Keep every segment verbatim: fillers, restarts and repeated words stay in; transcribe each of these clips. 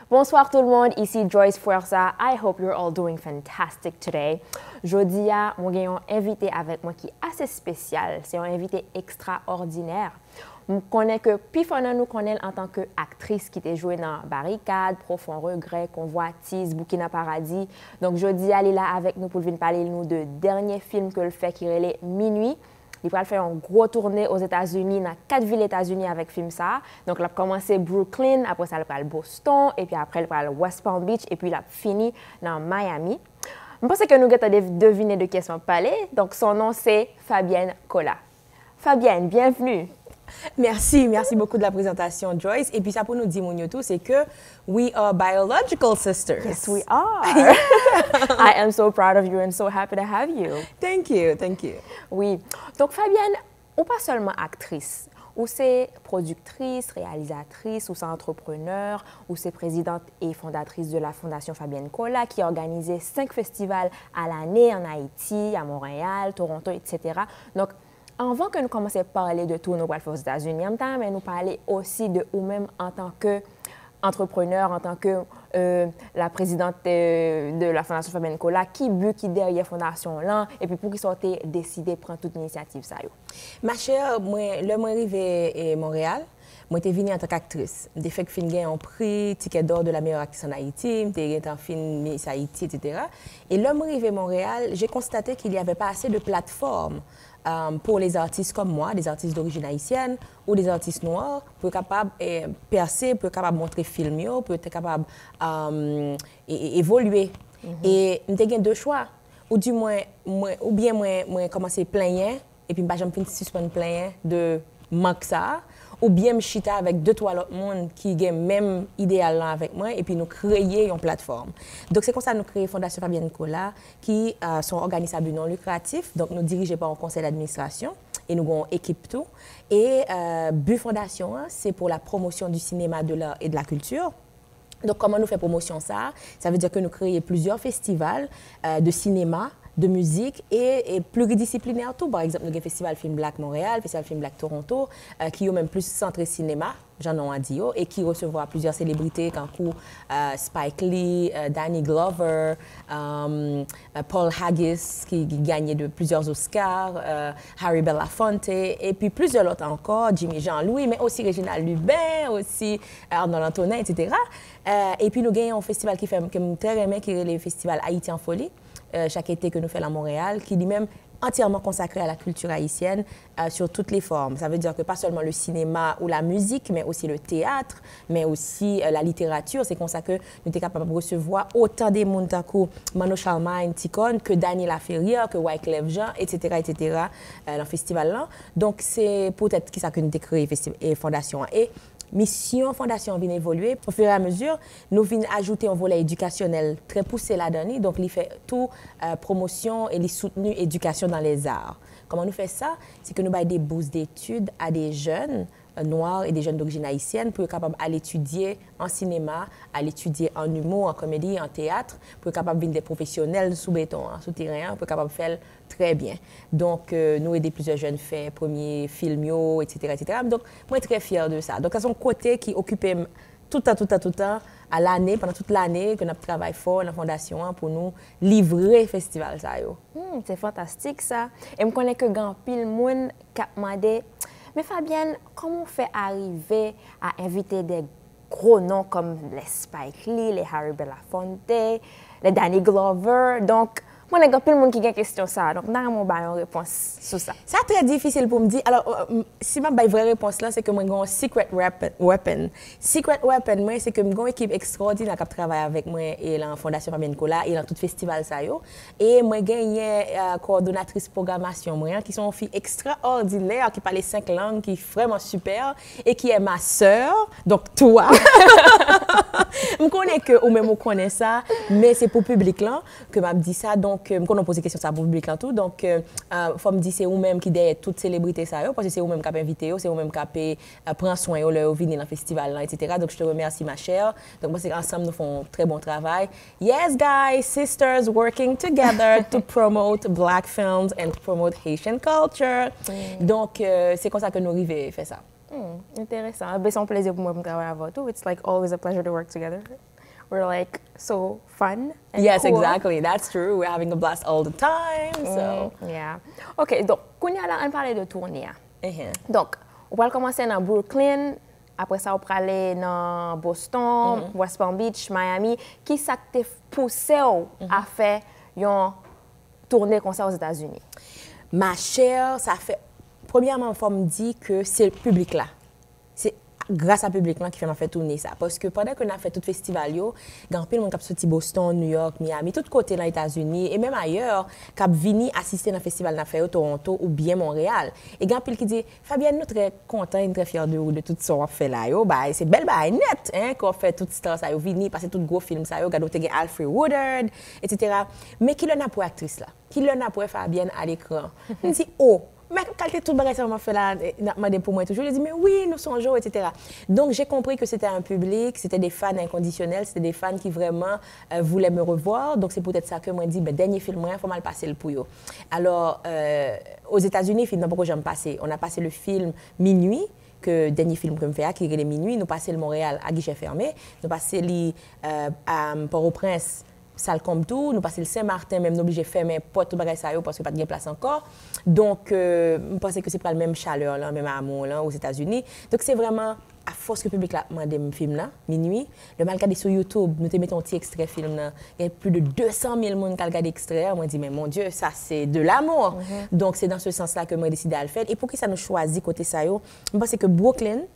Bonsoir tout le monde, ici Joyce Fuerza. I hope you're all doing fantastic today. Jodi a, mwen gen yon envite avèk mwen ki ase espesyal. Se yon envite ekstraòdinè. M konnen ke pifò nan nou konnen l antanke aktris ki te jwe nan Barikad, Profon Regrè, Konvwatiz, Boukina Paradi. Donk, jodi a, li la avèk nou pou l vin pale nou de dènye fim ke l fè ki rele Minuit. Li pral fè yon gwo toune Ozetazini, nan kat vil Etazini avèk fim sa a. Donk, l ap kòmanse Brooklyn, apre sa, l pral Boston, epi apre, l pral West Palm Beach, epi l ap fini nan Miami. M panse ke nou gentan dev-, devine de kiyès m ap pale. Donk, son non se Fabienne Colas. Fabienne, bienvenue. Merci, merci beaucoup de la présentation, Joyce. Epi sa pou nou di moun yo tou, se ke we are biological sisters. Yes, we are. I am so proud of you and so happy to have you. Thank you, thank you. Wi. Donk, Fabienne, ou pa sèlman aktris. Ou se pwodiktris, reyalizatris, ou se antreprenè, ou se prezidant e fondatris de la Fondation Fabienne Colas, ki òganize senk festival a lane an Ayiti, a Montréal, Toronto, et cetera. Donk, anvan ke nou kòmanse pale de toune ou pral fè Ozetazini an, m ta renmen nou pale osi de ou menm antanke antreprenè, antanke, euh, la présidente, euh, de la Fondation Fabienne Colas, ki bi ki dèyè fondasyon w lan, epi poukisa w te deside pran tout inisyativ sa yo? Ma chère, mwen, lè mwen rive e, Montréal, mwen te vini antank aktris. M te fèk fin gen yon pri Ticket d'Or de la meilleure actrice en Haïti, m te gentan fin Miss Haïti, et cetera. Et lè mwen rive Montréal, j'ai constaté qu'il y avait pas assez de plateformes euh, pour les artistes comme moi, des artistes d'origine haïtienne ou des artistes noirs, pou yo kapab eh, pèse, pou yo kapab montre fim yo, pou yo te kapab um, e, e, evolye. E m te gen de chwa. Ou di mwen, mwen, oubyen mwen, mwen kòmanse plenyen, epi m pa janm fin sispann plenyen de mank sa a, oubyen m chita avèk de twa lòt moun ki gen menm ideyal lan avèk mwen, epi nou kreye yon platfòm. Donk, se konsa nou kreye Fondasyon Fabienne Colas, ki uh, se yon òganis a bi non likratif, donk nou dirije pa yon konsèy d'administrasyon, e nou gen yon ekip tou. E uh, bi fondasyon an, se pour la promotion du cinéma, de l'art et de la culture. Donk, kòman nou fè pwomosyon sa a? Sa vle di ke nou kreye plizyè festival euh, de sinema, de mizik e, e pliridisiplinè tou. Pa egzanp, nou gen Festival Film Black Montréal, Festival Film Black Toronto, euh, ki yo menm plis santre sinema, jan non an di yo, e ki resevwa plizyè selebrite tankou euh, Spike Lee, euh, Danny Glover, euh, euh, Paul Haggis, ki, ki ganye de plizyè Oscar, euh, Harry Belafonte, epi plizyè lòt ankò, Jimmy Jean Louis, men osi Reginald Lubin, osi Arnold Antonin, et cetera. Euh, epi nou gen yon festival ki fè ke m trè renmen ki rele Festival Haïti en Folie. Euh, chak ete ke nou fè l an Montréal, ki li menm antyèman konsakre à la culture haïtienne euh, sur toutes les formes. Ça veut dire que pas seulement le cinéma ou la musique, mais aussi le théâtre, mais aussi euh, la littérature. Se konsa ke nou te kapab resevwa otan de moun tankou Manno Charlemagne Ticone, ke Dany Laferrière, ke Wyclef Jean, et cetera, et cetera, euh, nan festival lan. Donk, se poutèt ki sa ke nou te kreye festi- e fondasyon an. E misyon fondasyon an vin evolye. Au fur et à mesure, nou vin ajoute yon volè edikasyonèl trè pouse ladan li. Donk, li fè tou euh, pwomosyon e li soutni edikasyon dans les arts. Kòman nou fè sa? Se ke nou bay de bous detid a de jèn euh, nwa e de jèn d'origine haïtienne pou yo kapab al etidye an sinema, al etidye an imo, an komedi, an teyat, pou yo kapab vin de pwofesyonèl sou beton an, sou teren an, pou yo kapab fè l trè byen. Donk, euh, nou ede plizyè jèn fè premye fim yo, et cetera, et cetera. Donk, mwen trè fyè de sa. Donk, sa se yon kote ki okipe m toutan, toutan, toutan, a lane, pandan tout lane ke n ap travay fò nan fondasyon an pou nou livre festival sa yo. Hmm, se fantastik sa. E m konnen ke gen anpil moun k ap mande, men Fabienne, kòman w fè arive a envite de gwo non kòm lè Spike Lee, lè Harry Belafonte, lè Danny Glover? Donk, mwen konnen gen anpil moun ki gen kesyon sa a. Donk, m ta renmen w ba yon repons sou sa. Sa trè difisil pou m di. Alò, euh, m- si m ap bay vrè repons lan, se ke mwen gen yon secret weapon. weapon. Secret weapon mwen, se ke m gen yon ekip ekstraòdinè k ap travay avèk mwen e lan Fondasyon Fabienne Colas e lan tout festival sa yo. E mwen genyen euh, kowòdonatris pwogramasyon mwen an, ki se yon fi ekstraòdinè, ki pale senk lang, ki vrèman sipè, e ki est ma sœur, donc toi. M konnen ke ou menm ou konnen sa, men se pou piblik lan ke m ap di sa. Donk, euh, m konnen w poze kesyon sa pou piblik lan tou. Donk, euh, euh, fò m di se ou menm ki dèyè tout selebrite sa yo, paske se ou menm k ap envite yo, se ou menm k ap euh, pran swen yo lè yo vini nan festival lan, et cetera. Donc, je te remercie, ma chère. Donk, mwen panse ansanm nou fè yon trè bon travay. Yes, guys, sisters working together to promote black films and to promote Haitian culture. Donk, euh, se konsa ke nou rive fè sa. Hmm, enteresan. Ebyen, se yon plezi pou mwen pou m travay avè w tou. It's like always a pleasure to work together. We're like so fun and Yes, cool. Exactly. That's true. We're having a blast all the time. So. Mm, yeah. Ok, donk, kounye a la, ann pale de toune a. Mhm. Donk, ou pral kòmanse nan Brooklyn, apre sa ou prale nan Boston, West Palm Beach, Miami. Ki sa k te pouse w a fè yon toune konsa Ozetazini? Ma chère, sa fè, premyèman, fò m di ke se piblik la. Se gras a piblik lan ki fè m ap fè toune sa. Paske pandan ke n ap fè tout festival yo, gen anpil moun k ap soti Boston, New York, Miami, tout kote nan Etazini, e menm ayè, k ap vini asiste nan festival n ap fè yo Toronto oubyen Montréal. E gen anpil ki di, Fabienne, nou trè kontan e nou trè fyè de ou, de tout sa w ap fè la yo. Bay, se bèl bagay nèt, hein, ke w ap fè tout star sa yo vini, pase tout gwo fim sa yo, gade w te gen Alfre Woodard, et cetera. Men kilè n ap wè aktris la? Kilè n ap wè Fabienne a lekran? M di, oh, men kalite tout bagay sa yo m ap fè la, eh, n ap mande pou mwen toujou. Li di, mais oui, nous songeons, et cetera. Donc, j'ai compris que c'était un public, c'était des fans inconditionnels, c'était des fans qui vraiment euh, voulaient me revoir. Donc, c'est peut-être ça que mwen di, ben, dènye fim mwen, fò m al pase l pou yo. Alors, euh, aux États-Unis, fim nan poko janm pase. On a passé le film Minuit, ke dènye fim ke m fè a, ki rele Minuit, nou pase l Montréal a guichet fermé, nou pase li euh, a Port-au-Prince, sal konb tou, nou pase l Sen Maten, menm nou oblije fèmen pòt, tout bagay sa yo, paske pa t gen plas ankò. Donk, euh, m panse ke se pral menm chalè lan, menm amour lan, Ozetazini. Donk, se vrèman, afòs ke piblik la ap mande m fim nan, Minuit, lè m al gade sou YouTube, nou te mete yon ti ekstrè fim nan, gen plis de de san mil moun k al gade ekstrè a, mwen di, men mon Dieu, ça c'est de l'amour. Donk, se dans ce sens-là ke mwen deside al fè l. E poukisa nou chwazi kote sa yo? M panse ke Brooklyn,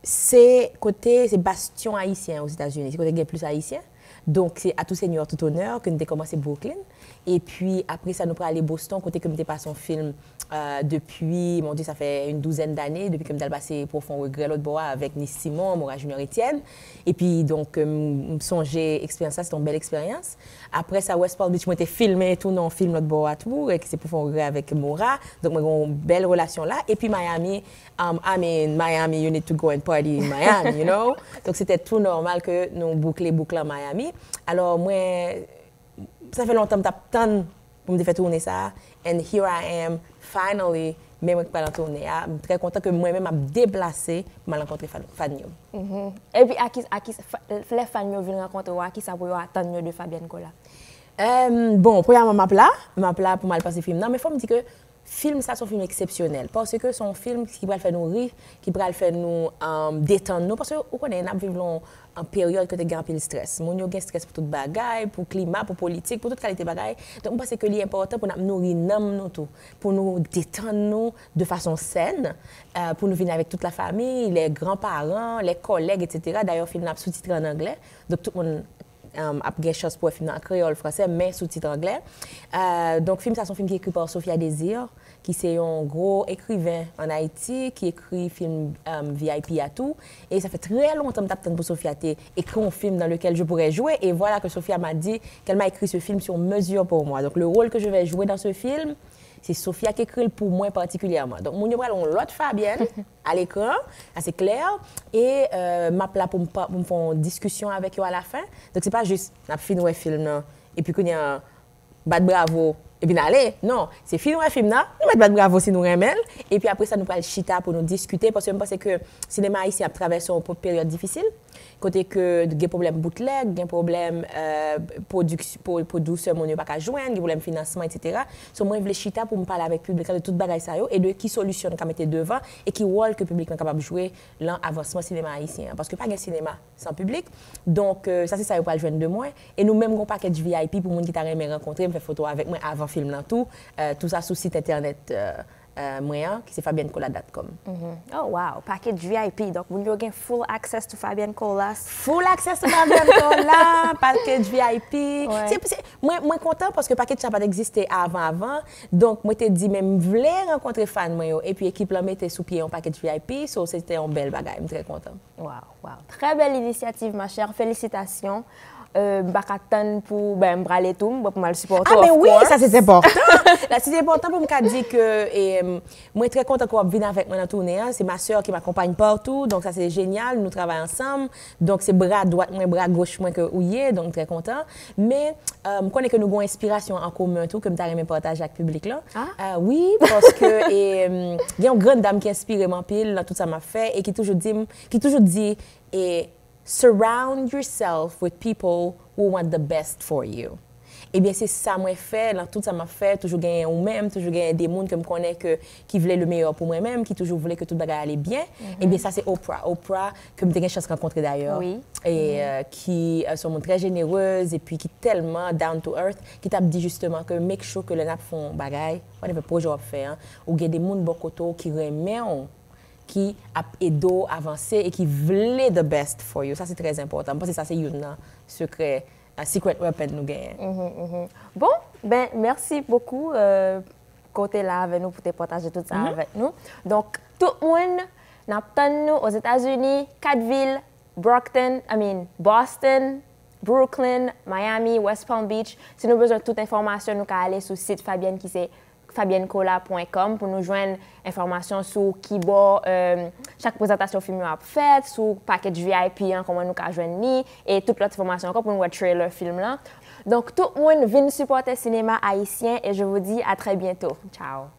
se kote, se bastyon ayisyen Ozetazini, se kote gen plis ayisyen. Donk, se à tout seigneur, tout honneur ke n te kòmanse Brooklyn. Epi, apre sa, nou prale Boston, kote ke m te pase yon fim euh, depi, mon Dieu, ça fait une douzaine d'années, depi ke m t al pase Profond Regret lòt bò a avèk Nice Simon, Mora Junior Etienne. Epi, donk, euh, m m sonje eksperyans la, se te yon bèl eksperyans. Apre sa, West Palm Beach, mwen te filme tou nan yon fim lòt bò a tou, ki se Profond Regret avèk Mora. Donk, mwen gen yon bèl relasyon la. Epi Miami, um, I mean, Miami, you need to go and party in Miami, you know? Donk, se te tou nòmal ke nou boukle bouk lan Miami. Alò, mwen, sa fè lontan m t ap tann pou m te fè toune sa a. And here I am, finally, men mwen ki pral nan toune a. M trè kontan ke mwen menm ap deplase pou m al rankontre fan, fan yo. Epi, a ki, a ki, fa- lè fan yo vin rankontre w, a ki sa pou yo atann yo de Fabienne Colas? Euh, bon, premyèman, m ap la. M ap la pou m al pase fim nan. Men fò m di ke fim sa se yon fim eksepsyonèl. Paske se yon fim ki pral fè nou ri, ki pral fè nou euh, detann nou. Paske ou konnen, n ap viv lan an peryòd kote gen anpil strès. Moun yo gen strès pou tout bagay, pou klima, pou politik, pou tout kalite bagay. Donk, m panse ke li enpòtan pou n ap nouri nanm nou tou, pou nou detann nou de fason sèn, euh, pou nou vin avèk tout la fami, les grands-parents, les collègues, et cetera. Dayè, fim nan ap soutitre an anglè. Donk, tout moun um, ap gen chans pou wè fim nan an kreyòl, fransè, men sou tit anglè. Euh, donk, fim sa se yon fim ki ekri pa Sophia Désir, ki se yon gwo ekriven ann Ayiti, ki ekri fim um, V I P a tou. E sa fè trè lontan m t ap tann pou Sophia te écrit un film dans lequel je pourrais jouer. Et voilà que Sophia m'a dit qu'elle m'a écrit ce film sur mesure pour moi. Donc, le rôle que je vais jouer dans ce film, se Sophia ki ekri l pou mwen patikilyèman. Donk, moun yo pral wè yon lòt Fabienne a lekran, sa se klè. E euh, m ap la pou m pa- pou m fè yon diskisyon avèk yo alafen. Donk, se pa jis n ap fin wè fim nan, epi kounye a, bat bravo, epi n ale. Non, se fin wè fim nan, nou mèt bat bravo si nou renmen l. Epi apre sa, nou pral chita pou nou diskite, paske m panse ke sinema ayisyen ap travèse yon peryòd difisil. Kote ke gen pwoblèm boutlèg, gen pwoblèm euh, pwodiksyon, pou, pou dousè moun yo pa ka jwenn, gen pwoblèm finansman, et cetera. So, mwen vle chita pou m pale avèk piblik la de tout bagay sa yo e de ki solisyon nou ka mete devan e ki wòl ke piblik lan kapab jwe lan avansman sinema ayisyen an. Paske pa gen sinema san piblik. Donk, euh, sa se sa yo pral jwenn de mwen. E nou menm gen yon pakèj V I P pou moun ki ta renmen rankontre m, fè foto avèk mwen avan fim lan tou. Euh, tou sa sou sit entènèt euh, euh, mwen an, ki se fabienne colas dot com. Oh, wow, package V I P. Donk, moun yo gen full access to Fabienne Colas. Full access to Fabienne Colas, package V I P. Ouais. Se, se, mwen, mwen kontan paske package sa pa t egziste avan, avan. Donk, mwen te di, men m vle rankontre fan mwen yo. Epi ekip lan mete sou pye yon package V I P. So, se te yon bèl bagay. M trè kontan. Wow, wow. Très belle initiative, ma chère. Félicitations. Euh, m pa ka tann pou, ben, m prale tou, m pou m al sipòte Ah, w, men of wi, course. Sa se enpòtan. La, se enpòtan pou m ka di ke e, mwen trè kontan ke w ap vin avèk mwen nan toune an. Se ma sè ki m akonpay patou, donk sa se jenyal, nou travay ansanm. Donk se bra dwat mwen, bra goch mwen ke ou ye, donk m trè kontan. Men euh, m konnen ke nou gen yon enspirasyon an komen tou ke m ta renmen pataje ak piblik lan. Ah. Euh, wi, paske e, gen yon grann dam ki enspire m anpil nan tout sa m ap fè e ki toujou di m, ki toujou di e Surround yourself with people who want the best for you. Ebyen, se sa mwen fè nan tout sa m ap fè. Toujou genyen ou menm, toujou genyen de moun ke m konnen ke, ki vle le meyè pou mwen menm, ki toujou vle ke tout bagay ale byen. Ebyen, sa se Oprah. Oprah, ke m te gen chans rankontre dayè. Wi. E euh, ki euh, se yon moun trè jenerez epi ki tèlman down to earth, ki t ap di jisteman ke make sure ke lè n ap fè yon bagay, whatever pwojè w ap fè an, ou gen de moun bò kote w ki renmen w, ki ap ede w avanse e ki vle the best for you. Sa se trè enpòtan. M panse sa se youn nan sekrè, euh, secret weapon nou genyen. Bon, ben, merci beaucoup, euh, ke w te la avèk nou pou te pataje tout sa avèk nou. Donk, tout moun, n ap tann nou Ozetazini, kat vil, Brockton, I mean, Boston, Brooklyn, Miami, West Palm Beach. Si nou bezwen tout enfòmasyon, nou ka ale sou sit Fabienne ki se fabiennecola point com pou nou jwenn enfòmasyon sou kibò euh, chak prezantasyon fim yo ap fèt, sou package V I P an, kòman nou ka jwenn li, e tout lòt enfòmasyon ankò pou nou wè trailer fim lan. Donk, tout moun vin sipòte sinema ayisyen e je vous dis à très bientôt. Ciao!